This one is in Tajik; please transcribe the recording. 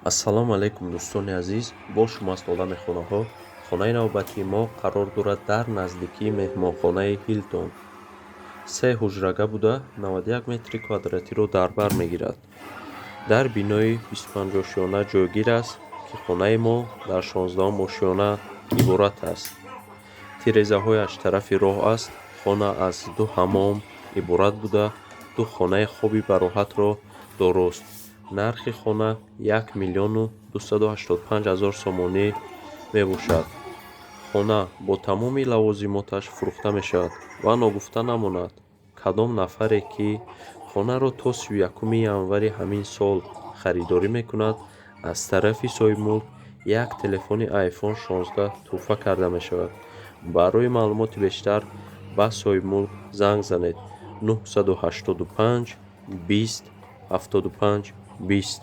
Ассалому алайкум, дӯстони азиз, бо шумо аст Олами хонаҳо. Хонаи навбатии мо қарор дорад дар наздикии меҳмонхонаи Ҳилтон. Се ҳуҷрага буда, 91 метри квадратиро дар бар мегирад. Дар бинои 25 ошёна ҷойгир аст, ки хонаи мо дар 16-ум ошёна иборат аст. Тирезаҳояш тарафи роҳ аст. Хона аз ду ҳаммом иборат буда, ду хонаи хоби бароҳатро дорост. Нархи хона 1 285 000 сомонӣ мебошад. Хона бо тамоми лавозимоташ фурӯхта мешавад ва ногуфта намонад, кадом нафаре ки хонаро то 31 январи ҳамин сол харидорӣ мекунад, аз тарафи соҳибмулк як телефони iPhone 16 тӯҳфа карда мешавад. Барои маълумоти бештар ба соҳибмулк занг занед: 985 20 75 20.